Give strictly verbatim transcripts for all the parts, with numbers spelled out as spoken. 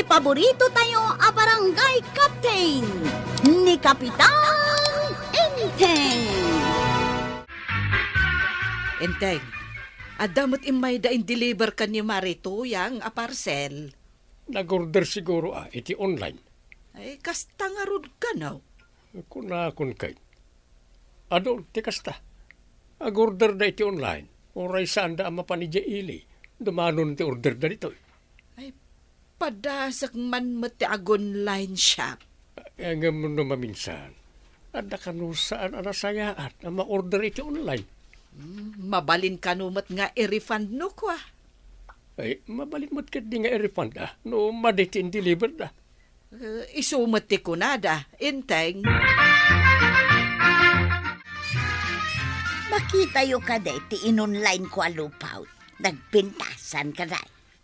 Paborito tayo a barangay captain, ni Kapitan Enteng. Enteng, adda met immay da in-deliver ken ni Mari Tuyang a parcel. Nag-order siguro a iti online. Ay, kasta ngarud kano? Kunakon kay, adu ti kasta. Ag-order da iti online. Uray saan da a mapan idiay ili, dumanon ti order da ditoy. Ay, padasek man met ti ag-online shop. Eh, ngem no maminsan, adda kano saan a nasayaat a ma-order iti online? Hmm, mabalin kano met nga i-refund no kua? Ay, mabalin met ketdi nga i-refund, ah, no madi ti in-deliver da. Eh, isu met ti kunada, Enteng. Makitayo kadi ti in-online ko a lupaw. Nagpintasan kadi.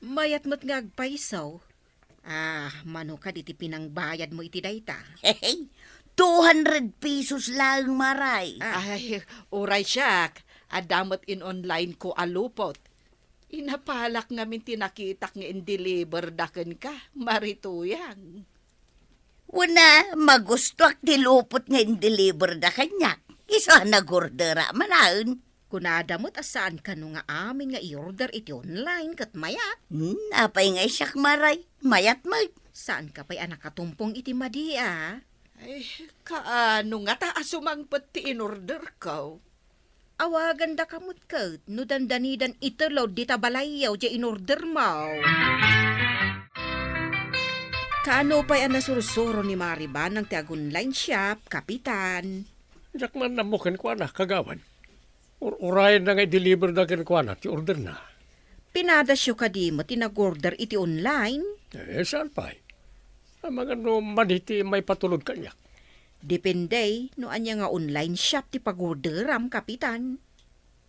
Mayat met nga agpayso. Ah, mano kadi ti pinangbayad mo iti dayta? Two hundred pesos laeng, Maray. Ah. Ay, uray siak. Adda met in-online ko a lupot. Inapalak ngamin ti nakitak nga in-deliver da kenka, Mari Tuyang. Wen a, magustuak ti lupot nga in-deliver da kaniak. Isu a nag-order a manaen. Kunada met a saan kano nga amin nga i-order iti online ket mayat. Hmm, apay nga siak, Maray? Mayat met. Saan ka pay a nakatumpong iti madi a? Ay, kaano ngata a sumangpet ti in-order ko? Awagandaka met ket no dandanidan itulod dita balayyo diay in-order mo. Kaano pay a nasursuro ni Mari Banang ti ag-online shop, Kapitan? Diak man ammo kenkuana, Kagawad. Ur-urayenna nga i-deliver da kenkuana ti orderna. Pinadasyo kadi met ti nag-order iti online? Eh, saan pay? Amangan no madi ti maipatulod kaniak. Depende no ania nga online shop ti pag-orderam, Kapitan.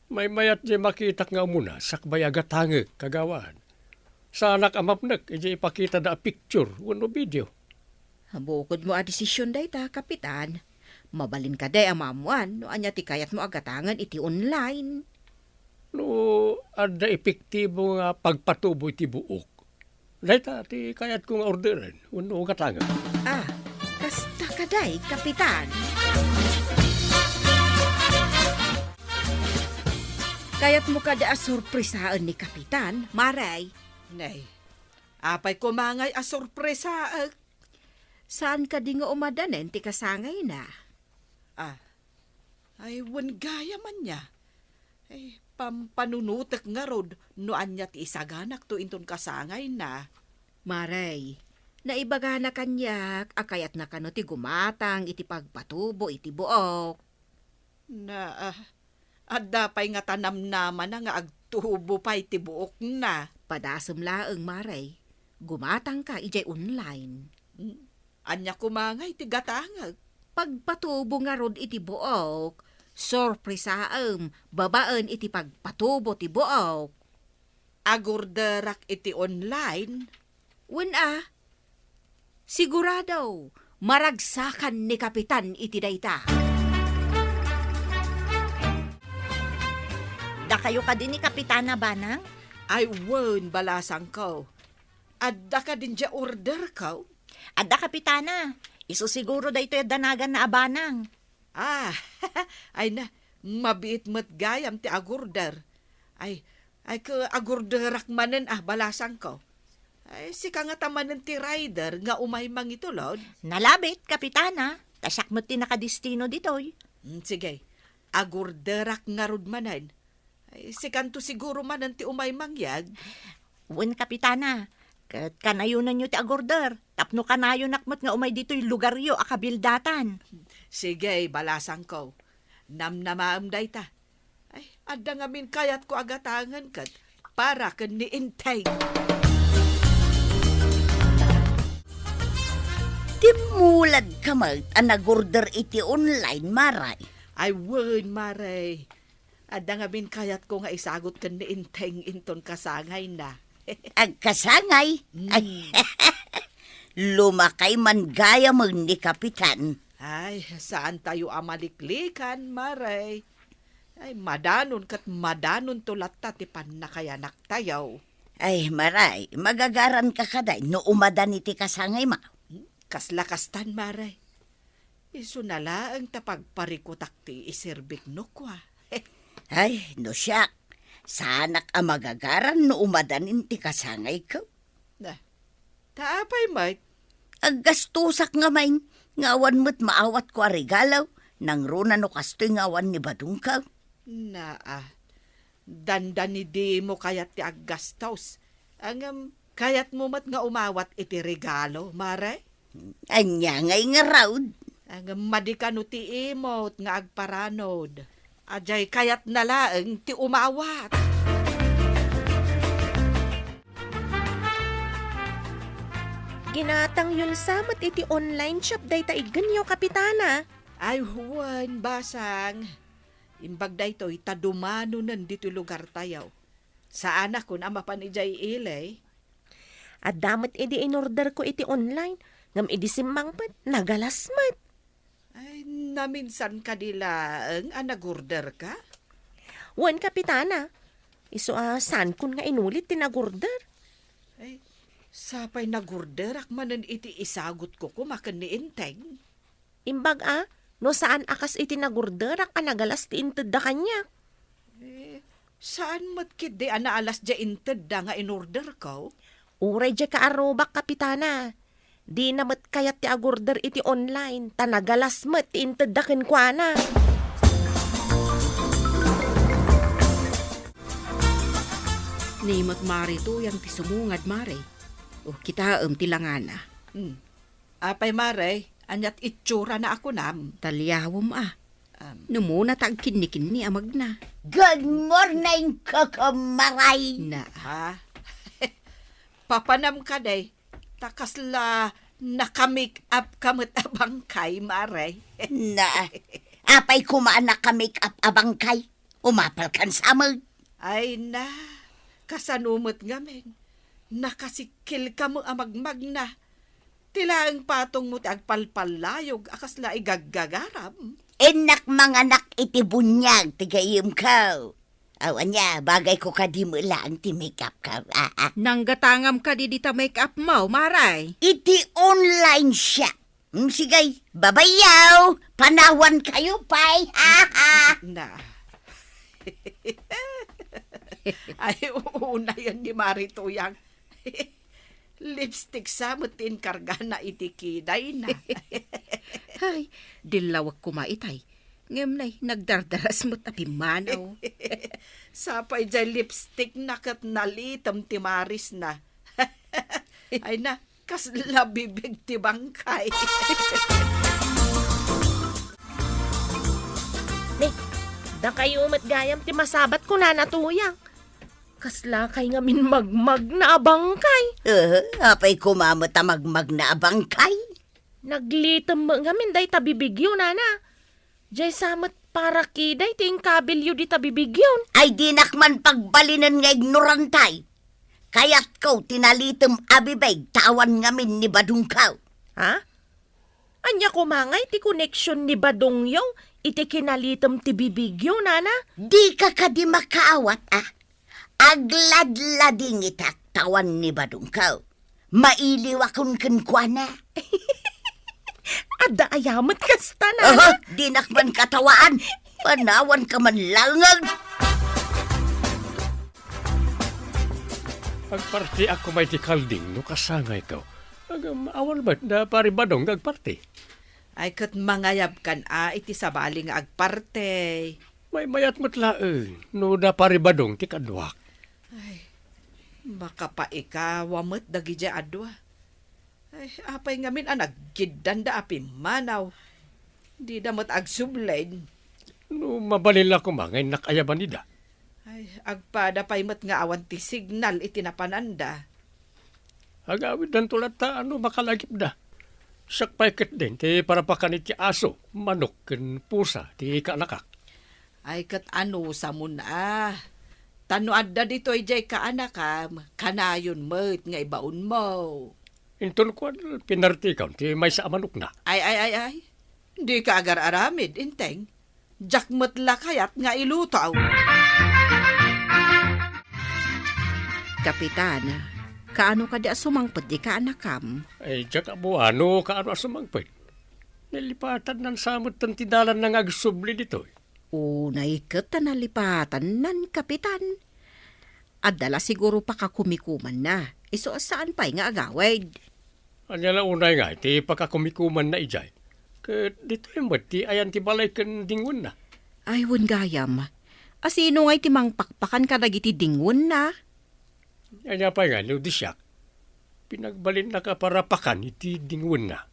Maymayat diay makitak nga umuna sakbay a gatangek, Kagawad. Saanak a mapnek idiay ipakitada a picture wenno video. Bukodmo a desisyon dayta, Kapitan. Mabalin kadi a maammuan no ania ti kayatmo a gatangen iti online. No adda epektibo nga pagpatubo iti buok, dayta ti kayatko nga orderen wenno gatangen. Ah, kasta kadi, Kapitan. Kayatmo kadi a sorpresaen ni Kapitan, Maray? Nay, apay koma ngay a sorpresaek? Saan kadi nga umadanen ti kasangayna? Ah, ay, wen gayam ania. Ay, pampanunotek ngarud no ania ti isaganakto inton kasangayna. Maray, naibagana kaniak a kayatna kano ti gumatang iti pagpatubo iti buok. Na, ah, adda pay ngata namnamana nga agtubo pay ti buokna. Padasem laeng, Maray. Gumatangka idiay online. Hmm? Ania koma ngay ti gatangek? Pagpatubo ngarud iti buok. Sorpresaem babaen iti pagpatubo ti buok. Agorderak iti online? Wen a, sigurado, maragsakan ni Kapitan iti dayta. Dakayo kadi ni Kapitana, Banang? Ay, wen, balasangko. Adda kadin diay orderko? Adda, Kapitana. Isu siguro daytoy a danaganna a Banang. Ah, ay na, mabiit met gayam ti agorder. Ay, ay, ket agorderak manen a, balasangko. Ay, sika ngata manen ti rider nga umay mangitulod? Nalabit, Kapitana. Ta siak met ti nakadestino ditoy. Mm, sige, agorderak ngarud manen. Ay, sikanto siguro manen ti umay mangyeg? Wen, Kapitana. Ket kanayonanyo ti agorder tapno kanayonak met nga umay ditoy lugaryo a kabildatan. Sige, balasangko. Namnamaem dayta. Ay, adda ngamin kayatko a gatangen ket para ken ni Enteng. Dimmuladka met a nagorder iti online, Maray. Ay, wen, Maray. Adda ngamin kayatko nga isagut ken ni Enteng inton kasangayna. Agkasangay? Mm. Ay, lumakay man gayamen ni Kapitan. Ay, saantayo a maliklikan, Maray. Ay, madanon ket madanonto latta ti pannakayanaktayo. Ay, Maray, magagaranka kadi no umadan iti kasangaymo? Kasla kastan, Maray. Isuna laeng ta pagparikutak ti iserbik no kua. Ay, no siak, saanak a magagaran no umadan iti kasangayko. Na, ta apay met? Aggastosak ngamin, nga awan met maawatko a regalo, nangruna no kastoy nga awan ni badongko. Naa, dandani dimo kayat ti aggastos. Ngem, kayatmo met nga umawat iti regalo, Maray? Ania ngay ngarud? Ngem, madi kano ti imot nga agparanod. Adiay kayatna laeng ti umawat. Ginatangyon sa met iti online shop dayta iggenyo, Kapitana. Ay, wen, basang. Imbag daytoy ta dumanonen ditoy lugartayo. Saanakon a mapan idiay ili. Adda met idi inorderko iti online, ngem idi simmangpet, nagalas met. Ay, naminsan kadi laeng a nagorderka? Wen, Kapitana. Isu a saankon nga inulit ti nagorder. Ay, sapay nagorderak manen iti isagutko koma ken ni Enteng. Imbag a, no saan a kas iti nagorderak a nagalas ti intedda kaniak. Eh, saan met ketdi a naalas diay intedda nga inorderko? Uray diay kaarrubak, Kapitana. Dina met kayat ti agorder iti online, ta nagalas met ti intedda kenkuana. Ni met Mari Tuyang ti sumungad, Mari. O, kitaem ti langana. Hmm. Apay, Mari, aniat itsurana a kunam? Taliawem a. Am. Numuna ta agkinnikinni a magna. Good morning, Koko Maray. Na. Ha? Papanam kadi, ta kasla naka-make up ka met a bangkay, Mari. Na. Apay koma a naka-make up a bangkay? Umapalkan sa amin. Ay na, kasano met ngamin? Nakasikkilka met a magmagna. Ti laeng patongmo ti agpalpallayog a kasla igaggagaram. Innak manganak iti buniag ti gayyemko. Aw, ania, bagayko kadi met laeng ti make-upko. Ah, ah. Nanggatangam kadi dita make-upmo, Mari? Iti online shop. Mm, sige, babayaw, panawankayo pay. Ha, ha. Na. Ay, unayen ni Mari Tuyang. Lipstick sa met ti inkargana iti kidayna. Ay, dillawek koma itay. Ngem nay, nagdardaras met a pimmanaw. Sapay diay lipstickna ket nalitem ti marisna. Ay na, kasla bibig ti bangkay. Ni, dakayo met gayam ti masabat kunana, Tuyang. Kaslakay ngamin magmagna a bangkay. Eh, apay koma met a magmagna a bangkay? Naglitem met ngamin dayta bibigyo, nana. Diay sa met para kiday ti inkabilyo dita bibigyon. Ay, dinak man pagbalinen nga ignorantay. Kayatko ti nalitem a bibig ta awan ngamin ni badongko. Ha? Ania koma ngay ti koneksion ni badongyo iti kinalitem ti bibigyo, nana? Dika kadi makaawat, a? Agladladingitak ta awan ni badongko. Mailiwakon kenkuana. Adda aya met kasta, nana? Aha, dinak man katawaan. Panawanka man laeng. Agpartiak koma iti kalding no kasangayko. Ngem awan met da Pari Badong nga agparti. Ay, ket mangayabkan a iti sabali nga agparti. Maymayat met laeng no da Pari Badong ti kaduak. Ay, makapaikawa met dagidiay a dua. Ay, apay ngamin a naggiddanda a pimmanaw? Dida met agsubli. No mabalin la koma nga innak ayaban ida. Ay, agpada pay met nga awan ti signal iti napananda. Agawiddanto latta no makalagipda. Siak pay ketdin ti parapakan iti aso, manok, ken pusa ti kaanakak. Ay, ket anusamon a. Ta no adda ditoy diay kaanakam, kanayon met nga ibaonmo. Inton kuan, pinartikam ti maysa a manokna. Ay, ay, ay, ay. Dika agar-aramid, Enteng. Diak met la kayat nga iluto. Kapitan, kaano kadi a sumangpet di kaanakam? Ay, diak ammo no kaano a sumangpet. Nalipatannan sa metten ti dalanna nga agsubli ditoy. Unay ket ta nalipatannan, Kapitan. Adda la siguro pakakumikumanna. Isu a saan pay nga agawid. Ania la unay nga iti pakakumikumanna idiay? Ket ditoy met ti ayan ti balay ken dingwenna. Ay, wen gayam. Asino ngay ti mangpakpakan kadagiti dingwenna? Ania pay nga no di siak? Pinagbalinak a parapakan iti dingwenna.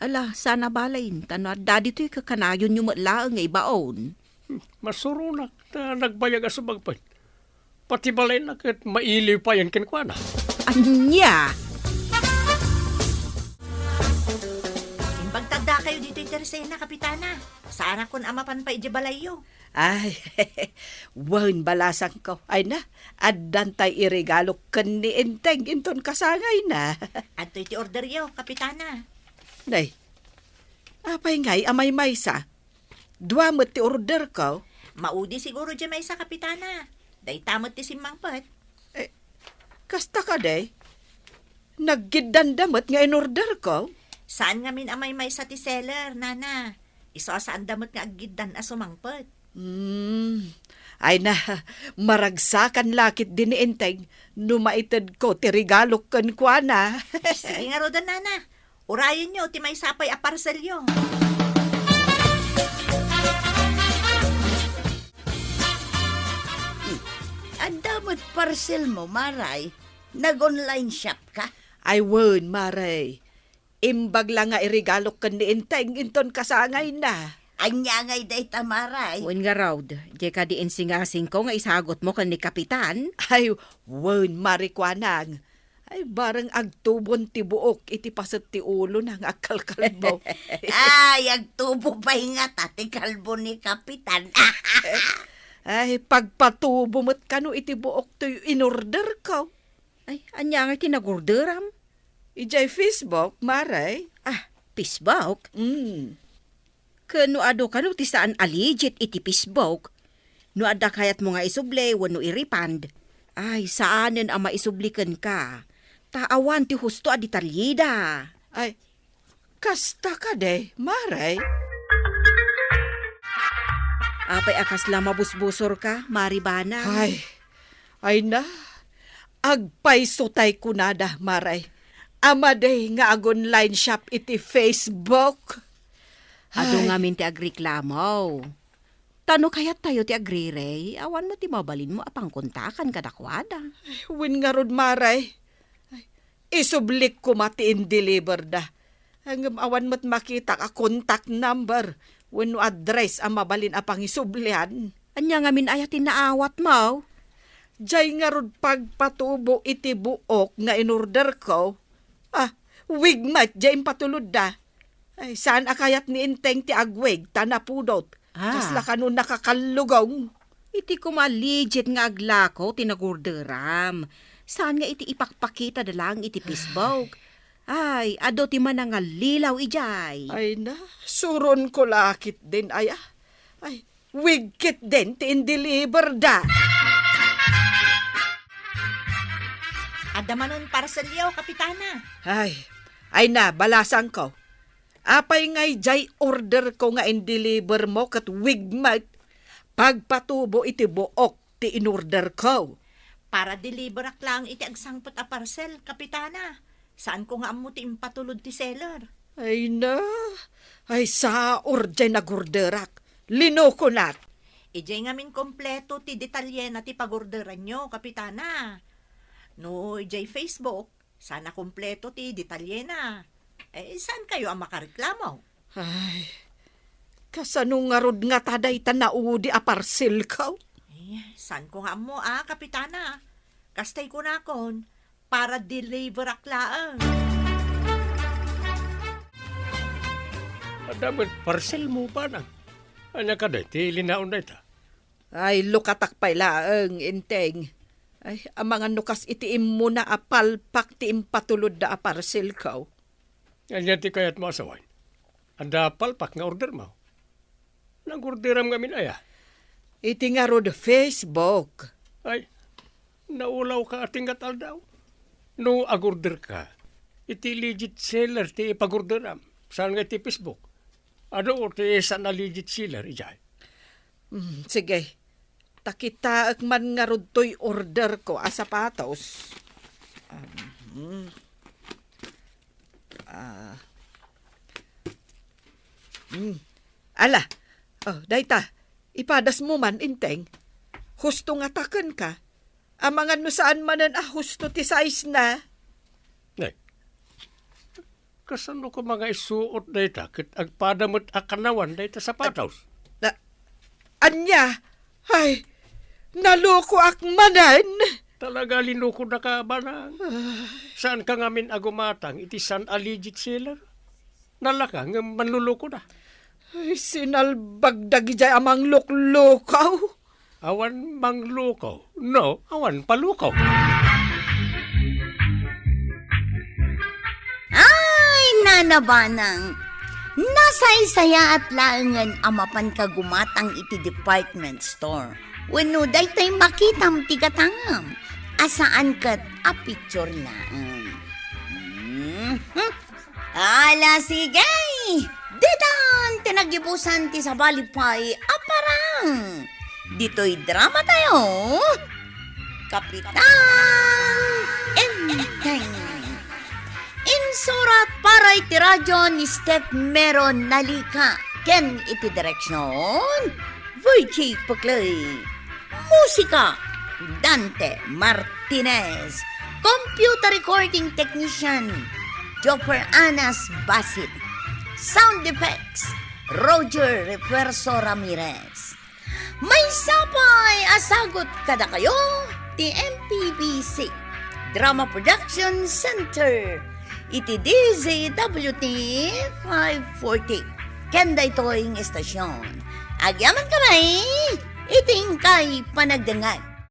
Ala, sana balayen, ta no adda ditoy kakanayonyo met laeng nga ibaon. Hmm, masuronak ta nagbayag a sumangpet. Pati balayna ket mailiw payen kenkuana. Ania? Imbag ta addakayo ditoy ti Resena, Kapitana. Saanakon a mapan pay idiay balayyo. Ay, wen, balasangko. Ay na, addantay iregalo ken ni Enteng inton kasangayna. Adtoy ti orderyo, Kapitana. Nay, apay ngay a maymaysa? Dua met ti orderko. Maudi siguro diay maysa, Kapitana. Dayta met ti simmangpet. Eh, kasta kadi? Naggiddanda met nga inorderko? Saan ngamin a maymaysa ti seller, Nana. Isu a saanda met nga aggiddan a sumangpet. Hmm. Ay na, maragsakan la ketdi ni Enteng no maitedko ti regalok kenkuana. Sige ngaruden, Nana. Urayenyo ti maysa pay a parcelyo. Adda met parcelmo, Maray? Nag-online shop ka? Ay wen, Maray. Imbag la nga iregalok ken ni Enteng inton kasangayna. Ania ngay dayta, Maray? Wen ngarud, diay kadi insingasingko nga isagutmo ken ni Kapitan? Ay, wen, Maray, kuanang. Ay, bareng agtubon ti buok iti paset ti ulona nga agkalkalbo. Ay, agtubo pay ngata ti kalbo ni Kapitan. Ay, pagpatubo met kano iti buok toy inorderko. Ay, ania nga ti nagorderam? Idiay Facebook, Maray. Ah, Facebook? Mm. Ken no adu kano ti saan a legit iti Facebook, no adda kayatmo nga isubli wenno i-refund, ay, saanen a maisubli kenka, ta awan ti husto a detalyeda. Ay, kasta kadi, Maray? Apay a kasla mabusbusorka, Mari Bana? Ay, ay na, agpayso tay kunada, Maray. A madi nga ag-online shop iti Facebook. Adu Ay. Ngamin ti agreklamo. Ta no kayattayo ti agrirey, awan met ti mabalinmo a pangkontakan kadakuada. Wen ngarud, Maray. Ay, isublik koma ti indeliverda. Ngem awan met makitak a contact number wenno address a mabalin a pangisublian. Ania ngamin aya ti naawatmo? Diay ngarud pagpatubo iti buok nga inorderko. Ah, wig met diay impatulodda. Ay, saan a kayat ni Enteng ti agwig ta napudot. Ah. Kasla kano nakakallugong. Iti koma legit nga aglako ti nagorderam. Saan nga iti ipakpakitada laeng iti Facebook. Ay, adu ti manangallilaw idiay. Ay na, suronko la ketdin aya. Ay, wig ketdin ti indeliverda. Adda manen parcelyo, Kapitana. Ay, ay na, balasangko. Apay ngay diay orderko nga indelivermo ket wig met pagpatubo iti buok ti inorderko? Para deliverak laeng iti agsangpet a parcel, Kapitana. Saanko nga ammo ti impatulod ti seller. Ay na, ay saor diay nagorderak. Linokonak. Idiay ngamin kompleto ti detalyena ti pagorderanyo, Kapitana. No idiay Facebook, saan a kompleto ti detalyena. Eh, saankayo a makareklamo? Ay, kasano ngarud ngata dayta naudi a parcelko? Eh, saanko nga ammo a, Kapitana? Kastay kunakon, para deliverak laeng. Adda met parcelmo, Bana. Ania kadi ti linaon dayta? Ay, lukatak pay laeng, Enteng. Ay, amangan no kas iti immuna a palpak ti impatulodda a parcelko. Ania ti kayatmo a sawen? Adda palpak nga ordermo? Nagorderam ngamin aya? Iti ngarud Facebook. Ay, Naulawka a tingat aldaw. No agorderka, iti legit seller ti ipagorderam, saan nga iti Facebook. Adu ti saan a legit seller, idiay. Hmm, sige. Ta kitaek man ngarud toy orderko a sapatos. Um, hmm. Ah. Hmm. Ala. Oh, dayta. Ipadasmo man, Enteng. Husto nga ta kenka. Amangan no saan manen a husto ti size na. Ne. Kasano koma nga isuot dayta ket agpada met a kanawan dayta sapatos? Na, ania? Ay, nalokoak manen. Talaga, linukodaka, Banang. Ay. Saanka ngamin a gumatang iti saan a legit seller? Nalaka ngem manlulukoda. Ay, sinalbag dagidiay a mangluklukaw. Awan manglukaw, no, awan palukaw. Ay, Nana Banang, nasaysayaat laengen a mapanka gumatang iti department store wenno daytoy makitam ti gatangem a saan ket a picture laeng. Mhm. Ala, sige! Ditan ti nagibusan ti sabali pay a parang. Ditoy drama tayo, Kapitan Enteng. Insurat para iti radyo ni Steph Mero Nalika ken iti direksyon, Virgie Puclay. Musika, Dante Martinez. Computer recording technician, Jopper Anas Basit. Sound effects, Roger Refuerzo Ramirez. Maysa pay a sagut kadakayo ti M P B C Drama Production Center iti D Z W T five forty. Ken daytoy nga istasyon, agyamankami iti inkay panagdengngeg.